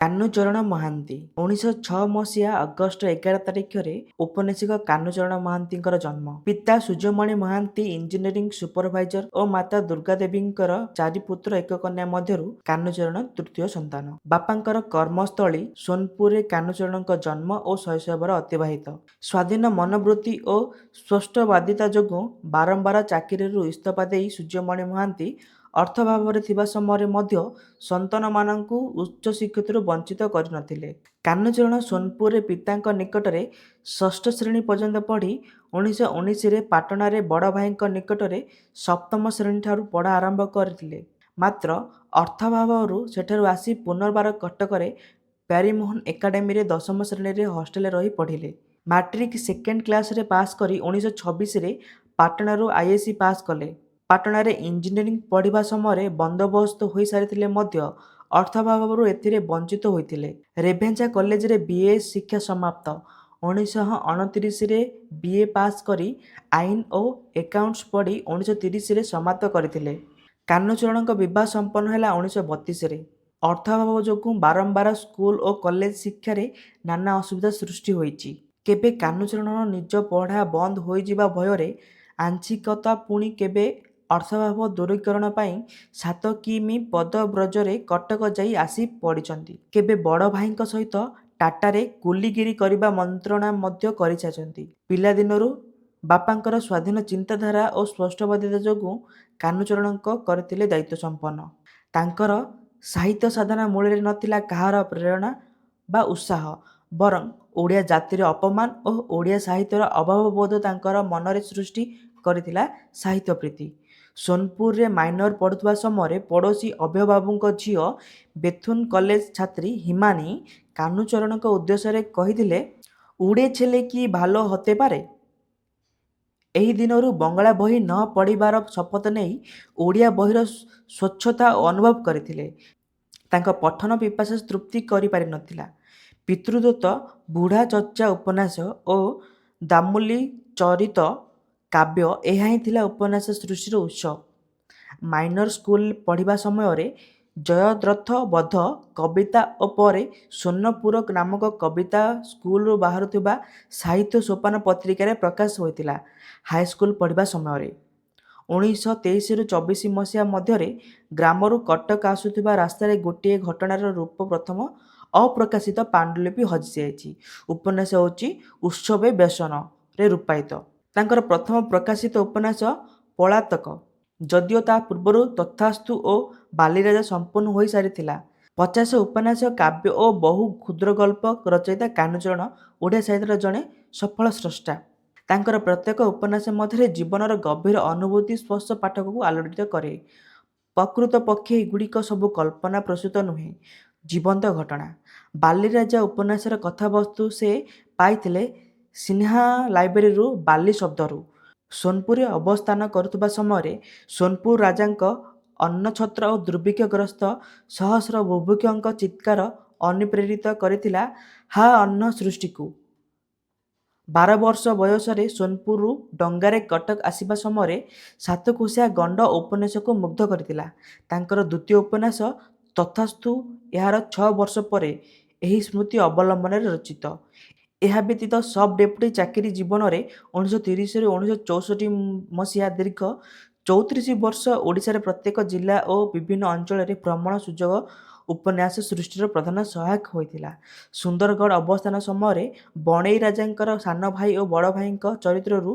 କାହ୍ନୁଚରଣ ମହାନ୍ତି। 1906 ମସିହା ଅଗଷ୍ଟ 11 ତାରିଖରେ ଔପନ୍ୟାସିକ କାହ୍ନୁଚରଣ ମହାନ୍ତିଙ୍କର ଜନ୍ମ। ପିତା ସୂର୍ଯ୍ୟମଣି ମହାନ୍ତି ଇଞ୍ଜିନିୟରିଂ ସୁପରଭାଇଜର ଓ ମାତା ଦୁର୍ଗାଦେବୀଙ୍କର ଚାରି ପୁତ୍ର ଏକ କନ୍ୟା ମଧ୍ୟରୁ କାହ୍ନୁଚରଣ ତୃତୀୟ ସନ୍ତାନ। ବାପାଙ୍କର କର୍ମସ୍ଥଳୀ ସୋନପୁରରେ କାହ୍ନୁଚରଣଙ୍କ ଜନ୍ମ ଓ ଶୈଶବର ଅତିବାହିତ। ସ୍ୱାଧୀନ ମନୋବୃତ୍ତି ଓ ସ୍ପଷ୍ଟବାଦିତା ଯୋଗୁଁ ବାରମ୍ବାର ଚାକିରିରୁ ଇସ୍ତଫା ଦେଇ ସୂର୍ଯ୍ୟମଣି ମହାନ୍ତି ଅର୍ଥାଭାବରେ ଥିବା ସମୟରେ ମଧ୍ୟ ସନ୍ତାନମାନଙ୍କୁ ଉଚ୍ଚଶିକ୍ଷାରୁ ବଞ୍ଚିତ କରିନଥିଲେ। କାହ୍ନୁଚରଣ ସୋନପୁରରେ ପିତାଙ୍କ ନିକଟରେ ଷଷ୍ଠ ଶ୍ରେଣୀ ପର୍ଯ୍ୟନ୍ତ ପଢ଼ି 1919ରେ ପାଟଣାରେ ବଡ଼ଭାଇଙ୍କ ନିକଟରେ ସପ୍ତମ ଶ୍ରେଣୀଠାରୁ ପଢ଼ା ଆରମ୍ଭ କରିଥିଲେ। ମାତ୍ର ଅର୍ଥାଭାବରୁ ସେଠାରୁ ଆସି ପୁନର୍ବାର କଟକରେ ପ୍ୟାରୀମୋହନ ଏକାଡେମୀରେ ଦଶମ ଶ୍ରେଣୀରେ ହଷ୍ଟେଲରେ ରହି ପଢ଼ିଲେ। ମାଟ୍ରିକ ସେକେଣ୍ଡ କ୍ଲାସରେ ପାଶ୍ କରି 1926ରେ ପାଟଣାରୁ I. S. C pass କଲେ। ପାଟଣାରେ ଇଞ୍ଜିନିୟରିଂ ପଢ଼ିବା ସମୟରେ ବନ୍ଦୋବସ୍ତ ହୋଇ ସାରିଥିଲେ ମଧ୍ୟ ଅର୍ଥାଭାବରୁ ଏଥିରେ ବଞ୍ଚିତ ହୋଇଥିଲେ। ରେଭେନ୍ସା କଲେଜରେ ବି. ଏ. ଶିକ୍ଷା ସମାପ୍ତ। 1929ରେ ବି. ଏ. ପାଶ୍ କରି ଆଇନ ଓ ଏକାଉଣ୍ଟସ୍ ପଢ଼ି 1930ରେ ସମାପ୍ତ କରିଥିଲେ। କାହ୍ନୁଚରଣଙ୍କ ବିବାହ ସମ୍ପନ୍ନ ହେଲା 1932ରେ। ଅର୍ଥାଭାବ ଯୋଗୁଁ ବାରମ୍ବାର ସ୍କୁଲ ଓ କଲେଜ ଶିକ୍ଷାରେ ନାନା ଅସୁବିଧା ସୃଷ୍ଟି ହୋଇଛି। କେବେ କାହ୍ନୁଚରଣ ନିଜ ପଢ଼ା ବନ୍ଦ ହୋଇଯିବା ଭୟରେ ଆଂଶିକ ତ ପୁଣି କେବେ ଅର୍ଥାଭାବ ଦୂରୀକରଣ ପାଇଁ 7 କି. ମି. ପଦବ୍ରଜରେ କଟକ ଯାଇ ଆସି ପଢ଼ିଛନ୍ତି। କେବେ ବଡ଼ ଭାଇଙ୍କ ସହିତ ଟାଟାରେ କୁଲିଗିରି କରିବା ମନ୍ତ୍ରଣା ମଧ୍ୟ କରିସାରିଛନ୍ତି। ପିଲାଦିନରୁ ବାପାଙ୍କର ସ୍ୱାଧୀନ ଚିନ୍ତାଧାରା ଓ ସ୍ପଷ୍ଟବାଦିତା ଯୋଗୁଁ କାହ୍ନୁଚରଣଙ୍କ କରିଥିଲେ ଦାୟିତ୍ୱସମ୍ପନ୍ନ। ତାଙ୍କର ସାହିତ୍ୟ ସାଧନା ମୂଳରେ ନ ଥିଲା କାହାର ପ୍ରେରଣା ବା ଉତ୍ସାହ, ବରଂ ଓଡ଼ିଆ ଜାତିର ଅପମାନ ଓ ଓଡ଼ିଆ ସାହିତ୍ୟର ଅଭାବବୋଧ ତାଙ୍କର ମନରେ ସୃଷ୍ଟି କରିଥିଲା ସାହିତ୍ୟପ୍ରୀତି। ସୋନପୁରରେ ମାଇନର ପଢ଼ୁଥିବା ସମୟରେ ପଡ଼ୋଶୀ ଅଭୟବାବୁଙ୍କ ଝିଅ ବେଥୁନ କଲେଜ ଛାତ୍ରୀ ହିମାନୀ କାହ୍ନୁଚରଣଙ୍କ ଉଦ୍ଦେଶ୍ୟରେ କହିଥିଲେ, "ଉଡ଼େ ଛେଲେ କି ଭାଲୋ ହତେ ପାରେ?" ଏହି ଦିନରୁ ବଙ୍ଗଳା ବହି ନ ପଢ଼ିବାର ଶପଥ ନେଇ ଓଡ଼ିଆ ବହିର ସ୍ୱଚ୍ଛତା ଅନୁଭବ କରିଥିଲେ। ତାଙ୍କ ପଠନ ପିପାସା ତୃପ୍ତି କରିପାରିନଥିଲା। ପିତୃଦତ୍ତ ବୁଢ଼ା ଚଚା ଉପନ୍ୟାସ ଓ ଦାମୁଲି ଚରିତ କାବ୍ୟ, ଏହା ହିଁ ଥିଲା ଉପନ୍ୟାସ ସୃଷ୍ଟିର ଉତ୍ସ। ମାଇନର ସ୍କୁଲରେ ପଢ଼ିବା ସମୟରେ ଜୟଦ୍ରଥ ବଧ କବିତା ଓ ପରେ ସ୍ୱର୍ଣ୍ଣପୁର ନାମକ କବିତା ସ୍କୁଲରୁ ବାହାରୁଥିବା ସାହିତ୍ୟ ସୋପାନ ପତ୍ରିକାରେ ପ୍ରକାଶ ହୋଇଥିଲା। ହାଇସ୍କୁଲ ପଢ଼ିବା ସମୟରେ 1923ରୁ 24 ମସିହା ମଧ୍ୟରେ ଗ୍ରାମରୁ କଟକ ଆସୁଥିବା ରାସ୍ତାରେ ଗୋଟିଏ ଘଟଣାର ରୂପ ପ୍ରଥମ ଅପ୍ରକାଶିତ ପାଣ୍ଡୁଲିପି ହଜିଯାଇଛି। ଉପନ୍ୟାସ ହେଉଛି ଉତ୍ସବେ ବ୍ୟସନ'ରେ ରୂପାୟିତ। ତାଙ୍କର ପ୍ରଥମ ପ୍ରକାଶିତ ଉପନ୍ୟାସ ପଳାତକ, ଯଦିଓ ତା ପୂର୍ବରୁ ତଥାସ୍ତୁ ଓ ବାଲିରାଜା ସମ୍ପୂର୍ଣ୍ଣ ହୋଇ ସାରିଥିଲା। 50 ଉପନ୍ୟାସ, କାବ୍ୟ ଓ ବହୁ କ୍ଷୁଦ୍ରଗଳ୍ପ ରଚୟିତା କାହ୍ନୁଚରଣ ଓଡ଼ିଆ ସାହିତ୍ୟର ଜଣେ ସଫଳ ସ୍ରଷ୍ଟା। ତାଙ୍କର ପ୍ରତ୍ୟେକ ଉପନ୍ୟାସ ମଧ୍ୟରେ ଜୀବନର ଗଭୀର ଅନୁଭୂତି ସ୍ପର୍ଶ ପାଠକକୁ ଆଲୋଡ଼ିତ କରେ। ପ୍ରକୃତ ପକ୍ଷେ ଏଗୁଡ଼ିକ ସବୁ କଳ୍ପନା ପ୍ରସୂତ ନୁହେଁ, ଜୀବନ୍ତ ଘଟଣା। ବାଲିରାଜା ଉପନ୍ୟାସର କଥାବସ୍ତୁ ସେ ପାଇଥିଲେ ସିହ୍ନା ଲାଇବ୍ରେରୀରୁ ବାଲି ଶବ୍ଦରୁ। ସୋନପୁରରେ ଅବସ୍ଥାନ କରୁଥିବା ସମୟରେ ସୋନପୁର ରାଜାଙ୍କ ଅନ୍ନଛତ୍ର ଓ ଦୁର୍ଭିକ୍ଷଗ୍ରସ୍ତ ସହସ୍ର ବୁଭୁକ୍ଷୁଙ୍କ ଚିତ୍କାର ଅନୁପ୍ରେରିତ କରିଥିଲା 'ହା ଅନ୍ନ' ସୃଷ୍ଟିକୁ। 12 ବର୍ଷ ବୟସରେ ସୋନପୁରରୁ ଡଙ୍ଗାରେ କଟକ ଆସିବା ସମୟରେ ସାତକୋଶିଆ ଗଣ୍ଡ ଉପନ୍ୟାସକୁ ମୁଗ୍ଧ କରିଥିଲା। ତାଙ୍କର ଦ୍ୱିତୀୟ ଉପନ୍ୟାସ ତଥାସ୍ତୁ ଏହାର 6 ବର୍ଷ ପରେ ଏହି ସ୍ମୃତି ଅବଲମ୍ବନରେ ରଚିତ। ଏହା ବ୍ୟତୀତ ସବ୍ ଡେପୁଟି ଚାକିରି ଜୀବନରେ 1930ରୁ 1964 ମସିହା ଦୀର୍ଘ 34 ବର୍ଷ ଓଡ଼ିଶାର ପ୍ରତ୍ୟେକ ଜିଲ୍ଲା ଓ ବିଭିନ୍ନ ଅଞ୍ଚଳରେ ଭ୍ରମଣ ସୁଯୋଗ ଉପନ୍ୟାସ ସୃଷ୍ଟିର ପ୍ରଧାନ ସହାୟକ ହୋଇଥିଲା। ସୁନ୍ଦରଗଡ଼ ଅବସ୍ଥାନ ସମୟରେ ବଣେଇ ରାଜାଙ୍କର ସାନ ଭାଇ ଓ ବଡ଼ ଭାଇଙ୍କ ଚରିତ୍ରରୁ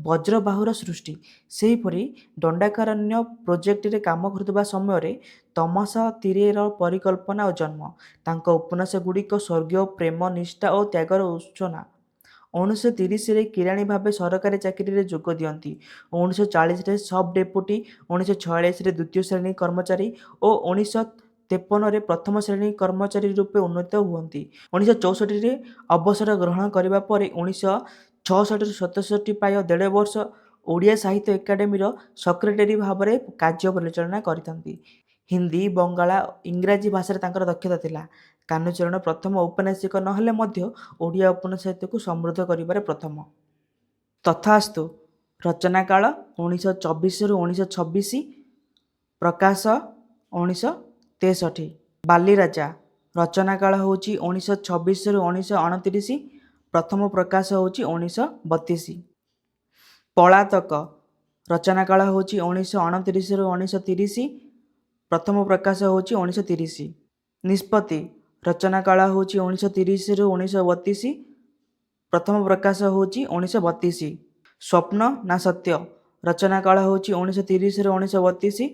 ବଜ୍ରବାହୁର ସୃଷ୍ଟି। ସେହିପରି ଦଣ୍ଡକାରଣ୍ୟ ପ୍ରୋଜେକ୍ଟରେ କାମ କରୁଥିବା ସମୟରେ ତମସା ତୀରେ'ର ପରିକଳ୍ପନା ଓ ଜନ୍ମ। ତାଙ୍କ ଉପନ୍ୟାସଗୁଡ଼ିକ ସ୍ୱର୍ଗୀୟ ପ୍ରେମ, ନିଷ୍ଠା ଓ ତ୍ୟାଗର ଉତ୍ସନା। 1930ରେ କିରାଣୀ ଭାବେ ସରକାରୀ ଚାକିରିରେ ଯୋଗ ଦିଅନ୍ତି। 1940ରେ ସବ୍ ଡେପୁଟି, 1946ରେ ଦ୍ୱିତୀୟ ଶ୍ରେଣୀ କର୍ମଚାରୀ ଓ 1953ରେ ପ୍ରଥମ ଶ୍ରେଣୀ କର୍ମଚାରୀ ରୂପେ ଉନ୍ନୀତ ହୁଅନ୍ତି। 1964ରେ ଅବସର ଗ୍ରହଣ କରିବା ପରେ 1966ରୁ 67 ପ୍ରାୟ ଦେଢ଼ ବର୍ଷ ଓଡ଼ିଆ ସାହିତ୍ୟ ଏକାଡେମୀର ସେକ୍ରେଟେରୀ ଭାବରେ କାର୍ଯ୍ୟ ପରିଚାଳନା କରିଥାନ୍ତି। ହିନ୍ଦୀ, ବଙ୍ଗଳା, ଇଂରାଜୀ ଭାଷାରେ ତାଙ୍କର ଦକ୍ଷତା ଥିଲା। କାହ୍ନୁଚରଣ ପ୍ରଥମ ଔପନ୍ୟାସିକ ନ ହେଲେ ମଧ୍ୟ ଓଡ଼ିଆ ଉପନ୍ୟାସ ସାହିତ୍ୟକୁ ସମୃଦ୍ଧ କରିବାରେ ପ୍ରଥମ। ତଥାସ୍ତୁ ରଚନାକାଳ 1924ରୁ 1926, ପ୍ରକାଶ 1963। ବାଲିରାଜା ରଚନା କାଳ ହେଉଛି 1926ରୁ 1929। ପ୍ରଥମ ପ୍ରକାଶ ହେଉଛି 1932। ପଳାତକ। ରଚନା କାଳ ହେଉଛି 1929ରୁ 1930। ପ୍ରଥମ ପ୍ରକାଶ ହେଉଛି 1930। ନିଷ୍ପତ୍ତି। ରଚନା କାଳ ହେଉଛି 1930ରୁ 1932। ପ୍ରଥମ ପ୍ରକାଶ ହେଉଛି 1932। ସ୍ୱପ୍ନ ନା ସତ୍ୟ। ରଚନା କାଳ ହେଉଛି 1930ରୁ 1932।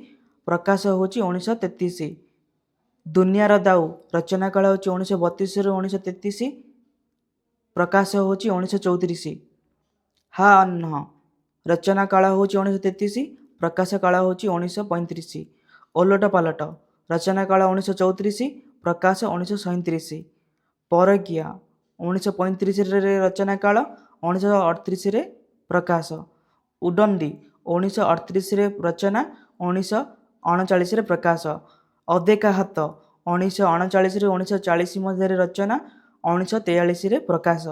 ପ୍ରକାଶ ହେଉଛି 1933। ଦୁନିଆର ଦାଉ। ରଚନା କାଳ ହେଉଛି 1932ରୁ 1933। ପ୍ରକାଶ ହେଉଛି 1934। ହା ଅହ୍ନ। ରଚନା କାଳ ହେଉଛି 1933। ପ୍ରକାଶ କାଳ ହେଉଛି 1935। ଓଲଟ ପାଲଟ। ରଚନା କାଳ 1934, ପ୍ରକାଶ 1937। ପରକୀୟା। 1935ରେ ରଚନା କାଳ, 1938ରେ ପ୍ରକାଶ। ଉଡଣ୍ଡି। 1938ରେ ରଚନା, 1939ରେ ପ୍ରକାଶ। ଅଦେଖା ହାତ। 1939ରୁ 1940 ମଧ୍ୟରେ ରଚନା, 1943ରେ ପ୍ରକାଶ।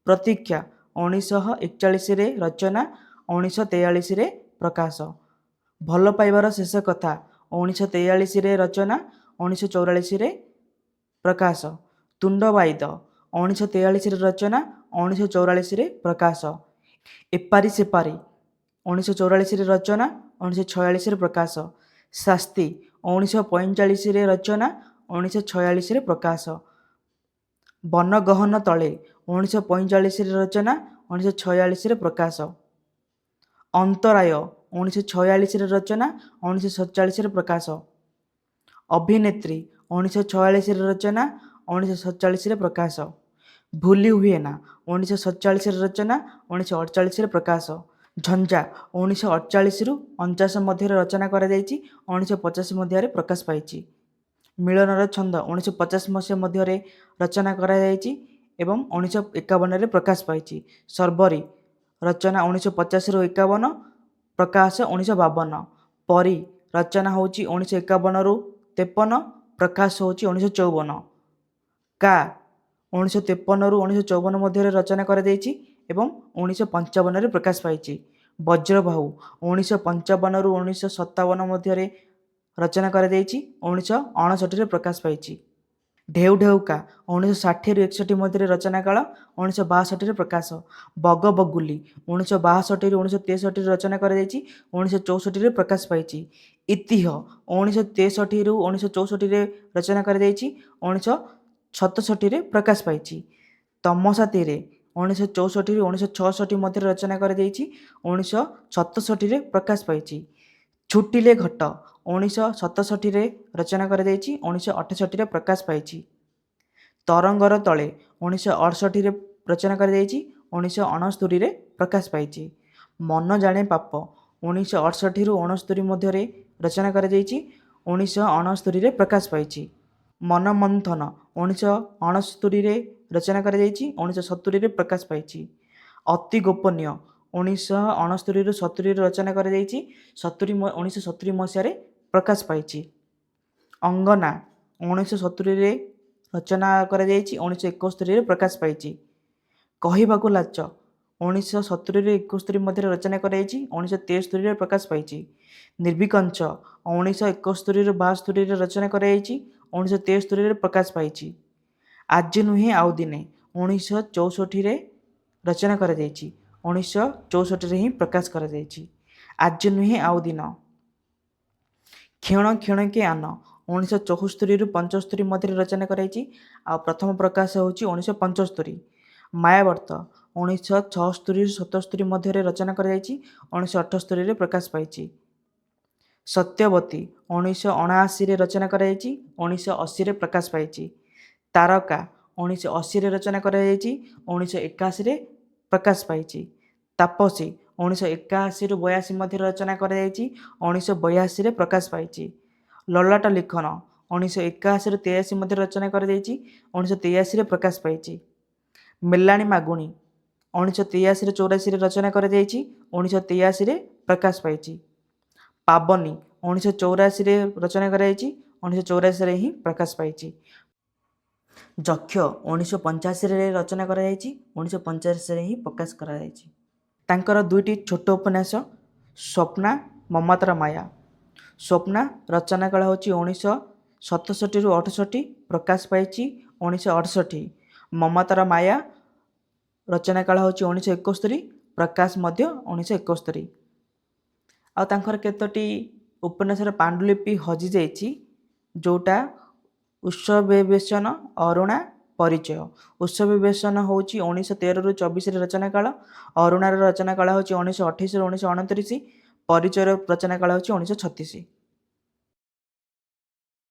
ପ୍ରତୀକ୍ଷା। 1941ରେ ରଚନା, 1943ରେ ପ୍ରକାଶ। ଭଲ ପାଇବାର ଶେଷ କଥା। 1943ରେ ରଚନା, 1944ରେ ପ୍ରକାଶ। ତୁଣ୍ଡବାଇଦ। 1943ରେ ରଚନା, 1944ରେ ପ୍ରକାଶ। ଏପାରି ସେପାରି। 1944ରେ ରଚନା, 1946ରେ ପ୍ରକାଶ। ଶାସ୍ତି। 1945ରେ ରଚନା, 1946ରେ ପ୍ରକାଶ। ବନଗହନ ତଳେ। 1945ରେ ରଚନା, 1946ରେ ପ୍ରକାଶ। ଅନ୍ତରାୟ। 1946ରେ ରଚନା, 1947ରେ ପ୍ରକାଶ। ଅଭିନେତ୍ରୀ। 1946ରେ ରଚନା, 1947ରେ ପ୍ରକାଶ। ଭୁଲି ହୁଏନା। 1947ରେ ରଚନା, 1948ରେ ପ୍ରକାଶ। ଝଞ୍ଜା। 1948ରୁ 49 ମଧ୍ୟରେ ରଚନା କରାଯାଇଛି, 1950 ମଧ୍ୟରେ ପ୍ରକାଶ ପାଇଛି। ମିଳନର ଛନ୍ଦ। 1950 ମସିହା ମଧ୍ୟରେ ରଚନା କରାଯାଇଛି ଏବଂ 1951ରେ ପ୍ରକାଶ ପାଇଛି। ଶର୍ବରୀ। ରଚନା 1950ରୁ 51, ପ୍ରକାଶ 1952। ପରୀ। ରଚନା ହେଉଛି 1951ରୁ 53, ପ୍ରକାଶ ହେଉଛି 1954। କା। 1953ରୁ 1954 ମଧ୍ୟରେ ରଚନା କରାଯାଇଛି ଏବଂ 1955ରେ ପ୍ରକାଶ ପାଇଛି। ବଜ୍ରବାହୁ। 1955ରୁ 1957 ମଧ୍ୟରେ ରଚନା କରାଯାଇଛି, 1959ରେ ପ୍ରକାଶ ପାଇଛି। ଢେଉ ଢେଉକା। 1960ରୁ 61 ମଧ୍ୟରେ ରଚନା କାଳ, 1962ରେ ପ୍ରକାଶ। ବଗ ବଗୁଲି। 1962ରୁ 1963ରେ ରଚନା କରାଯାଇଛି, 1964ରେ ପ୍ରକାଶ ପାଇଛି। ଇତିହ। 1963ରୁ 1964ରେ ରଚନା କରାଯାଇଛି, 1967ରେ ପ୍ରକାଶ ପାଇଛି। ତମସା ତୀରେ। 1964ରୁ 1966 ମଧ୍ୟରେ ରଚନା କରାଯାଇଛି, 1967ରେ ପ୍ରକାଶ ପାଇଛି। ଛୁଟିଲେ ଘଟ। 1967ରେ ରଚନା କରାଯାଇଛି, 1968ରେ ପ୍ରକାଶ ପାଇଛି। ତରଙ୍ଗର ତଳେ। 1968ରେ ରଚନା କରାଯାଇଛି, 1969ରେ ପ୍ରକାଶ ପାଇଛି। ମନ ଜାଣେ ପାପ। 1968ରୁ 69 ମଧ୍ୟରେ ରଚନା କରାଯାଇଛି, 1969ରେ ପ୍ରକାଶ ପାଇଛି। ମନମନ୍ଥନ। 1969ରେ ରଚନା କରାଯାଇଛି, 1970ରେ ପ୍ରକାଶ ପାଇଛି। ଅତି ଗୋପନୀୟ। 1969ରୁ 70ରେ ରଚନା କରାଯାଇଛି, 1970 ମସିହାରେ ପ୍ରକାଶ ପାଇଛି। ଅଙ୍ଗନା। 1970ରେ ରଚନା କରାଯାଇଛି, 1971ରେ ପ୍ରକାଶ ପାଇଛି। କହିବାକୁ ଲାଜ। 1970ରୁ 71 ମଧ୍ୟରେ ରଚନା କରାଯାଇଛି, 1973ରେ ପ୍ରକାଶ ପାଇଛି। ନିର୍ବିକଞ୍ଚ। 1971ରୁ 72ରେ ରଚନା କରାଯାଇଛି, 1973ରେ ପ୍ରକାଶ ପାଇଛି। ଆଜି ନୁହେଁ ଆଉ ଦିନେ। 1964ରେ ରଚନା କରାଯାଇଛି, 1964ରେ ହିଁ ପ୍ରକାଶ କରାଯାଇଛି। ଆଜି ନୁହେଁ ଆଉ ଦିନ। କ୍ଷଣ କ୍ଷଣକେ ଆନ। 1974ରୁ 75 ମଧ୍ୟରେ ରଚନା କରାଯାଇଛି, ଆଉ ପ୍ରଥମ ପ୍ରକାଶ ହେଉଛି 1975। ମାୟାବର୍ତ୍ତ। 1976ରୁ 77 ମଧ୍ୟରେ ରଚନା କରାଯାଇଛି, 1978ରେ ପ୍ରକାଶ ପାଇଛି। ସତ୍ୟବତୀ। 1979ରେ ରଚନା କରାଯାଇଛି, 1980ରେ ପ୍ରକାଶ ପାଇଛି। ତାରକା। 1980ରେ ରଚନା କରାଯାଇଛି, 1981ରେ ପ୍ରକାଶ ପାଇଛି। ତାପସୀ। 1981ରୁ 82 ମଧ୍ୟରେ ରଚନା କରାଯାଇଛି, 1982ରେ ପ୍ରକାଶ ପାଇଛି। ଲଲାଟ ଲିଖନ। 1981ରୁ 83 ମଧ୍ୟରେ ରଚନା କରାଯାଇଛି, 1983ରେ ପ୍ରକାଶ ପାଇଛି। ମେଲାଣି ମାଗୁଣି। 1983ରୁ 84ରେ ରଚନା କରାଯାଇଛି, 1983ରେ ପ୍ରକାଶ ପାଇଛି। ପାବନୀ। 1984ରେ ରଚନା କରାଯାଇଛି, 1984ରେ ହିଁ ପ୍ରକାଶ ପାଇଛି। ଯକ୍ଷ। 1985ରେ ରଚନା କରାଯାଇଛି, 1985ରେ ହିଁ ପ୍ରକାଶ କରାଯାଇଛି। ତାଙ୍କର ଦୁଇଟି ଛୋଟ ଉପନ୍ୟାସ ସ୍ୱପ୍ନା, ମମତାର ମାୟା। ସ୍ୱପ୍ନା ରଚନା କାଳ ହେଉଛି 67ରୁ 68, ପ୍ରକାଶ ପାଇଛି 1968। ମମତାର ମାୟା ରଚନା କାଳ ହେଉଛି 1971, ପ୍ରକାଶ ମଧ୍ୟ 1971। ଆଉ ତାଙ୍କର କେତୋଟି ଉପନ୍ୟାସର ପାଣ୍ଡୁଲିପି ହଜିଯାଇଛି, ଯେଉଁଟା ଉତ୍ସବ ବିବେଚନ, ଅରୁଣା, ପରିଚୟ। ଉତ୍ସବ ବିବେଚନ ହେଉଛି 1913ରୁ 24ରେ ରଚନା କାଳ। ଅରୁଣାର ରଚନା କାଳ ହେଉଛି 1928ରୁ 1929। ପରିଚୟର ରଚନା କାଳ ହେଉଛି 1936।